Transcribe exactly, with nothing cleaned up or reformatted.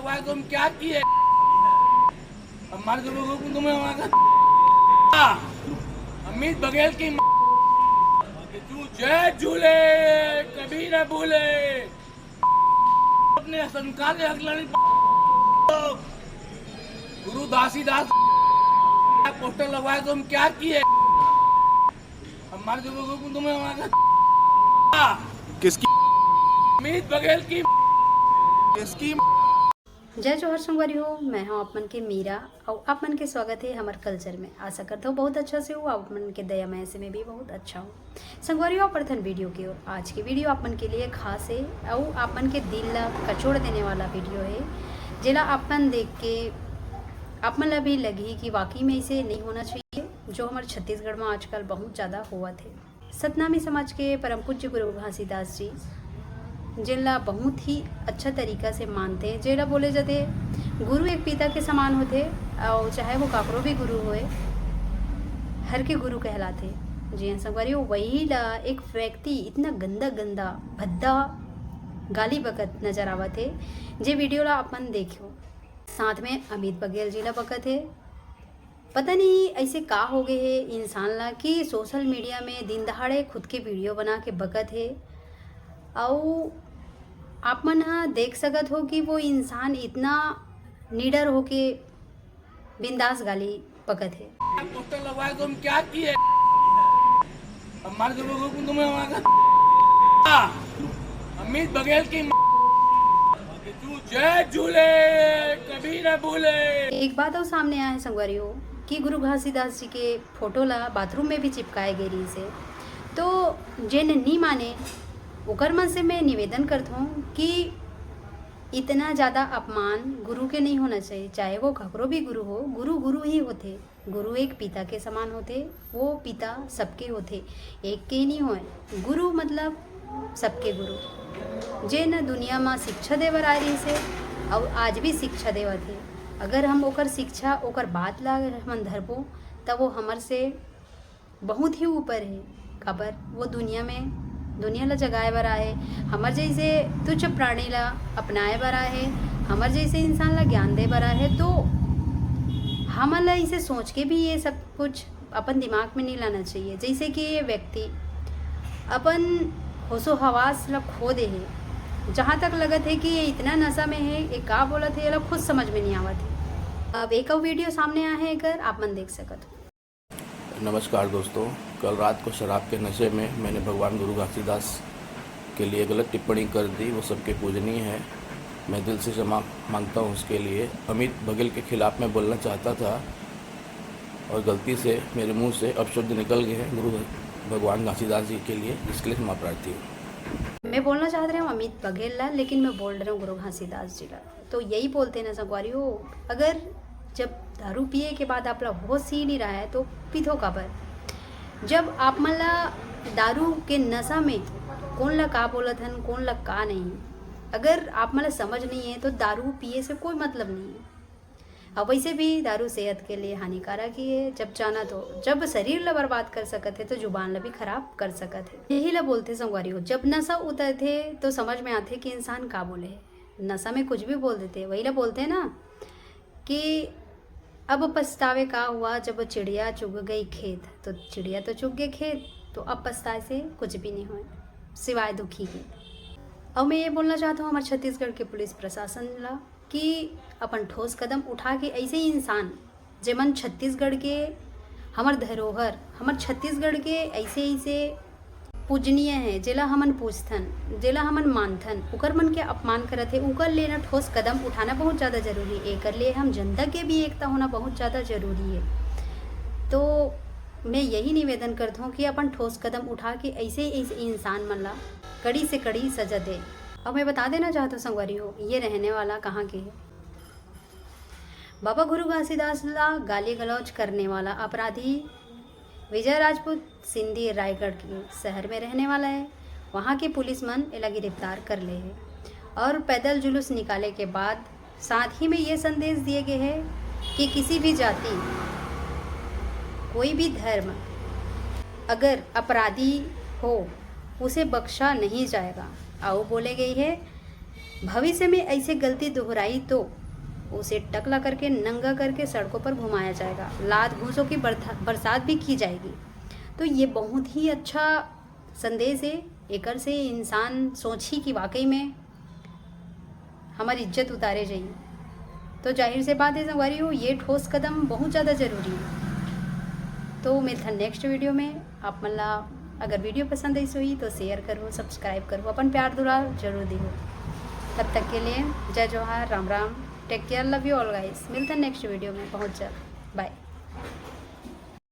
भाई, तुम क्या किए? हमारे लोगों को तुम्हें वहाँ का अमित बघेल की माँ। तू जय झूले कभी ना भूले। अपने संस्कार के हक लेने गुरु घासीदास पोस्टर लगवाए, तुम क्या किए? हमारे लोगों को तुम्हें वहाँ का किसकी? अमित बघेल की किसकी? जय जोहार संगवारी हो, मैं हूं आप मन के मीरा। अउ आप मन के स्वागत हे हमर कल्चर में। आशा करत हूं बहुत अच्छा से हो, आप मन के दया मया से मैं भी बहुत अच्छा हूं। संगवारी हो, आप बढ़थन वीडियो के ओर। आज के वीडियो आप मन के लिए खास हे अउ आप मन के दिल ला कचोड़ देने वाला वीडियो हे, जेला आप मन देख के आप मन ला भी लगही कि वाकई में इसे नहीं होना चाहिए, जो हमर छत्तीसगढ़ में आजकल बहुत ज्यादा होवत हे। सतनामी समाज के परम पूज्य गुरु घासीदास जी, जेन ला बहुत ही अच्छा तरीका से मानथे, जेला बोले जाथे गुरु एक पिता के समान होथे, अउ चाहे वो काकरो भी गुरु होए, हर के गुरु कहलाथे। जी हाँ संगवारी हो, वही ला एक व्यक्ति इतना गंदा गंदा भद्दा गाली बकत नजर आवत हे, जे वीडियो ला अपन देखो। साथ में अमित बघेल जी ला बकत हे। पता नहीं ऐसे का हो गए हे इंसान ला कि सोशल मीडिया में दिन दहाड़े खुद के वीडियो बना के बकत हे। अउ आप मन ह देख सकत हो कि वो इंसान इतना निडर होके बिंदास गाली बकत हे। पोस्टर लगवाए, तुम क्या किए? हमारे लोगों को तुम्हें वहाँ का अमित बघेल की माँ। तू जय झूले कभी ना भूले। एक बात अउ सामने आए हे संगवारी हो कि गुरु घासीदास जी के फोटो ला बाथरूम में भी चिपकाए गे रहिस हे। तो जेन नी माने, ओकर मन से मैं निवेदन करत हूँ कि इतना ज्यादा अपमान गुरु के नहीं होना चाहिए, चाहे वो ककरो भी गुरु हो। गुरु गुरु ही होथे। गुरु एक पिता के समान होथे, वो पिता सबके होथे, एक के नहीं होए। गुरु मतलब सबके गुरु, जे न दुनिया म शिक्षा दे बर आए रहिस हे, अउ आज भी शिक्षा देवत हे। अगर हम ओकर शिक्षा, ओकर बात ला अगर हमन धरबो, त वो हमर से बहुत ही ऊपर हे। काबर वो दुनिया में, दुनिया ला जगाए बर आए, हमर जैसे तुच्छ प्राणी ला अपनाए बर आए हे, हमर जैसे इंसान ला ज्ञान दे बर आए हे। तो हमन ला इसे सोच के भी ये सब कुछ अपन दिमाग में नहीं लाना चाहिए। जैसे कि ये व्यक्ति अपन होशो हवास ला खो दे हे, जहाँ तक लगत हे कि ये इतना नशा में हे, ये का बोलत हे, ये ला खुद समझ में नहीं आवत हे। अब एक अउ वीडियो सामने आए हे, एकर आप मन देख सकत हो। नमस्कार दोस्तों, कल रात को शराब के नशे में मैंने भगवान गुरु घासीदास के लिए गलत टिप्पणी कर दी। वो सबके पूजनीय है। मैं दिल से क्षमा मांगता हूँ उसके लिए। अमित बघेल के खिलाफ मैं बोलना चाहता था और गलती से मेरे मुंह से अपशब्द निकल गए हैं गुरु भगवान घासीदास जी के लिए, इसके लिए क्षमा प्रार्थी हूँ। मैं बोलना चाहत रहे हूँ अमित बघेल ला, लेकिन मैं बोल रहे हूँ गुरु घासीदास जी ला। तो यही बोलते ना संगवारी हो, अगर जब दारू पिए के बाद आप ला होश ही नहीं रहा है, तो पीथो काबर? जब आप मन ला दारू के नशा में कोन ला का बोलत हन, कोन ला का नहीं, अगर आप मन ला समझ नहीं है, तो दारू पिए से कोई मतलब नहीं है। अब वैसे भी दारू सेहत के लिए हानिकारक ही है। जब जाना तो, जब शरीर ला बर्बाद कर सकत है, तो जुबान ला भी खराब कर सकत है। यही ला बोलते संगवारी हो, जब नशा उतरथे, तो समझ में आथे कि इंसान का बोले है। नशा में कुछ भी बोल देते, वही ला बोलते हैं ना कि अब पछतावे का हुआ, जब चिड़िया चुग गई खेत। तो चिड़िया तो चुग गए खेत, तो अब पछताए से कुछ भी नहीं होए, सिवाय दुखी के। अब मैं ये बोलना चाहता हूँ हमारे छत्तीसगढ़ के पुलिस प्रशासन ला कि अपन ठोस कदम उठा के ऐसे ही इंसान, जेमन छत्तीसगढ़ के, हमर धरोहर, हमर छत्तीसगढ़ के ऐसे, ऐसे पूजनीय है, जेला हमन पूजथन, जेला हमन मानथन, उकर मन के अपमान करत हे, उकर ले ना ठोस कदम उठाना बहुत ज़्यादा जरूरी है। एकर लिए हम जनता के भी एकता होना बहुत ज़्यादा जरूरी है। तो मैं यही निवेदन करत हूँ कि अपन ठोस कदम उठा के ऐसे, ऐसे इंसान मन ला कड़ी से कड़ी सजा दे। अब मैं बता देना चाहत हूँ संगवारी हो, ये रहने वाला कहाँ के है? बाबा गुरु घासीदास ला गाली गलौज करने वाला अपराधी विजय राजपूत सिंधी रायगढ़ के शहर में रहने वाला है। वहाँ के पुलिस मन एला गिरफ्तार कर ले है और पैदल जुलूस निकाले के बाद साथ ही में ये संदेश दिए गए है कि किसी भी जाति, कोई भी धर्म, अगर अपराधी हो, उसे बख्शा नहीं जाएगा। अउ बोले गई है भविष्य में ऐसे गलती दोहराई तो उसे टकला करके, नंगा करके सड़कों पर घुमाया जाएगा, लात घूंसों की बरथा-, बरसात भी की जाएगी। तो ये बहुत ही अच्छा संदेश है। एकर से इंसान सोची कि वाकई में हमर इज्जत उतारे जाही। तो जाहिर से बात है संगवारी हो, ये ठोस कदम बहुत ज़्यादा जरूरी है। तो मिलथन नेक्स्ट वीडियो में। आप मन ला अगर वीडियो पसंद आइस होही तो शेयर करो, सब्सक्राइब करो, अपन प्यार दुलार जरूर दिहो। तब तक के लिए जय जोहार, राम राम, take care, love you all guys. मिलथन नेक्स्ट वीडियो में बहुत जल्द, बाय।